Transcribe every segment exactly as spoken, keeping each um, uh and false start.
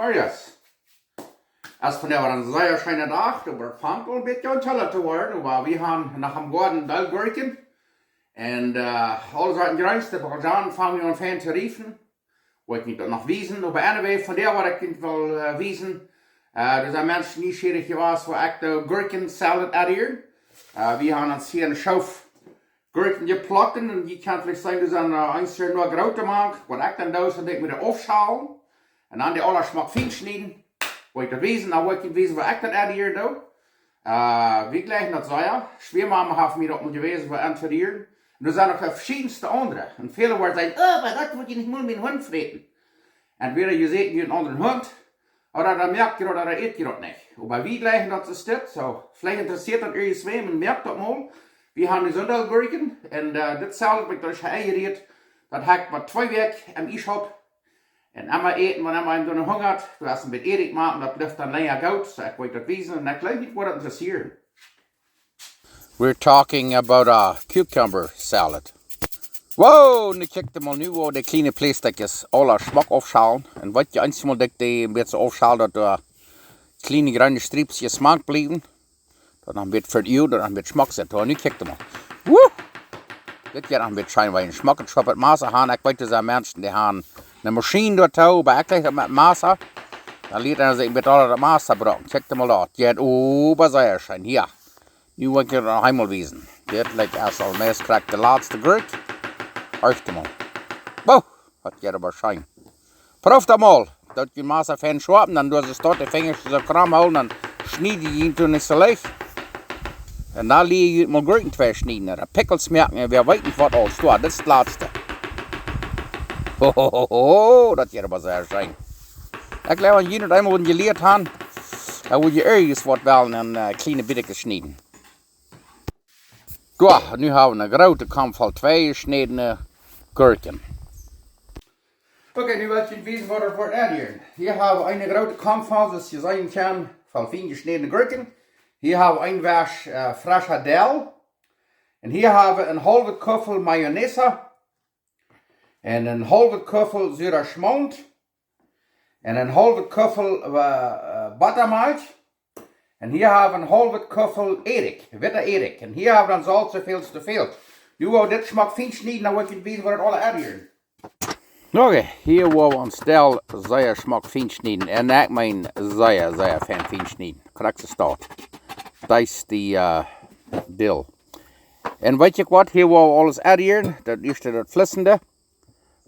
Oh yes. Es vondoag een sea scheena Dach, oba et fangt aul een bät aun kjelda to woaren, oba wie haben noch em Goaden Deelgurkjen. Un, äh, aule Sorten Jreens, de Baljan fangen wie aun fein to riefen. Woa ekj junt daut noch wiesen, oba anyway, vondoag waut ekj junt well, äh, wiesen. Äh, doa sent Menschen nieschierich jewast, woo ekj de Gurkjensalad addieed. Äh, wie haben ons hia een Schoof Gurkjen jeplockt un jie kjennen veleicht seenen, doa sent, äh, eenje noch groote mank. Waut ekj dan doo, es daut ekj mie dee aufschäl. Un dan dee aula schmock fien schnieden. Woa ekj daut wiesen, dan woa ekj junt wiesen, woo ekj daut addieed doo. Äh, wie jlikjen daut sea. Schwieamama haft mie daut mol jewast, woo auntoddiewen. Un doa sent noch veschiedne aundre. Un väle woaren sajen: "Oh, oba daut woat jie nich mol met een Hunt fräten." Entwäda jie seenen een aundren Hunt, ooda dan moakt jie daut, ooda eet jie daut nich. Oba wie jlikjen daut soo steit, soo, veleicht interessieet daut irjentwäm un moakt daut mol. Wie haben dee Sundagsgurkjen un, äh, dit selfst, waut ekj doa hab enjerieet, daut hab ekj mau twee Wäakj em Iesschaup. Un emma äten, wan emma eena dan hungat, doa es een bät Edik mau, un daut blift dan lenja goot, soo ekj woa daut wiesen, un ekj jlikj nich, woat daut interessieet. We're talking about a cucumber salad. Wow, nu kjikj mol nu, woo dee kjliene Plastikjes aula schmock aufschälen. Un waut jie eensjemol dikj dee een bät aufschälen, daut doa kjliene jreene Striepjes mank bliewen. Daut noch een bät fa de Uag, daut noch een bät schmock sitt. Oba nu kjikj mol. Woo! Dit jeit noch een bät scheen, wiels een schmocket Schopet Massa han. Ekj weet, doa sent Menschen, dee han eene Maschien doatoo, oba ekj jlikj daut met Massa. Dan lieet eena sikj een bät aul daut Massa brucken. Kjikj mol daut. Jeit oba sea scheen. Hia. Nu woa ekj junt noch eemol wiesen. Dit lat es aul meist krakjt de latste Gurkj. Horcht mol. Boah, daut jeit oba scheen. Proowt daut mol. Daut jie Massa fein schoapen, dan doo jie daut de Finjasch soo krom hoolen, dan schnied jie junt nich soo leicht. Un dan lia jie mol Gurkjen twei schnieden, ooda Pickles moaken, un wäa weet nich waut aules. Soo, dit es daut latste. Ho, ho, ho, ho, daut jeit oba sea scheen. Ekj jleew, wan jie daut eemol jelieet han, dan woa jie irjentwaut wellen en, äh, kjliene Bietjes schnieden. Soo, nu hab wie eene groote Kom voll twei jeschnädne Gurkjen. Okay, nu well ekj junt wiesen, waut et woat aunrieren. Hia hab wie eene groote Kom voll, soo aus jie seenen kjennen, voll fien jeschnädne Gurkjen. Hia hab wie een Wäsch, äh, frescha Dell. Un hia hab wie eene haulwe Kuffel Mayonnaise. Un eene haulwe Kuffel sura Schmaunt. Un eene haulwe Kuffel, äh, äh, Buttermilch. Un hia hab wie eene haulwe Kuffel Edik, witta Edik. Un hia hab wie dan Solt, soo väl aus et fält. Nu woa wie dit schmock fien schnieden, dan woa ekj junt wiesen, waut et aula aunrieren. Okay, hia woa wie ons Dell sea schmock fien schnieden. Un ekj meen sea, sea fein fien schnieden. Krakjt soo aus daut. Daut es dee, äh, Dell. Un weet jie waut, hia woa wie aules aunrieren. Daut ieeschte daut Flissende.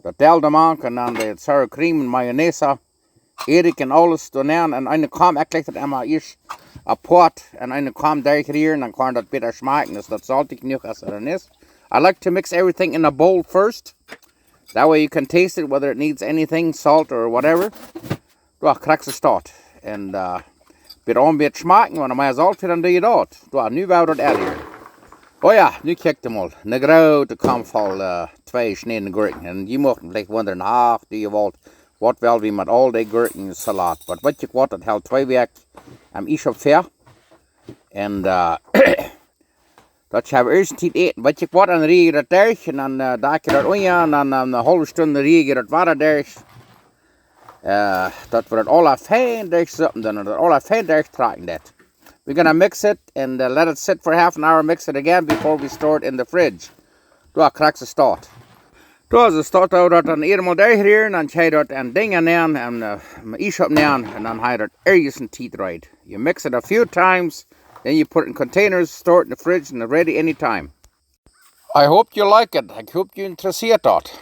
Daut Dell doamank un dan de sour cream un Mayonnaise. Edik un aules doa nenn. Un eene Kom, ekj jlikj daut emma ieescht apoat un eene Kom derchrieren, dan kaun daut bäta schmakjen, aus daut soltich jenuach es ooda nich. I like to mix everything in a bowl first. That way you can taste it, whether it needs anything, salt or whatever. Soo, krakjt soo aus daut. Un, äh, bät aun bät schmakjen, wan mea Solt fält, dan doo jie daut. Soo, nu woa wie daut aunrieren. Oh jo, nu kjikj mol. Eene groote Kom voll, äh, twei jeschnädne Gurkjen. Un jie muchten veleicht wundren, ach, dee Welt, waut well wie met aul dee Gurkjen Salat? Oba weet jie waut, daut helt twee Wäakj em Iesschaup ver. Un, äh, daut woa wie ieescht Tiet äten. Weet jie waut, dan ria jie daut derch un dan, äh, dake jie daut unja un dan, äh, eene haulwe Stund ria jie daut Wota derch. Äh, daut woat daut aula fein derchsupen, dan daut aula fein derchtrakjen daut. We're gonna mix it and, uh, let it sit for half an hour, mix it again before we store it in the fridge. Soo, krakjt soo aus daut. Soo, soo aus daut, daut dan eemol derchrieren, dan kjrie jie daut en Dinja nenn, en, äh, Iesschaup nenn, un dan hab jie daut irjent een Tiet reed. You mix it a few times, then you put it in containers, store it in the fridge, and ready anytime. I hope you like it. Ekj hop, junt interessieet daut.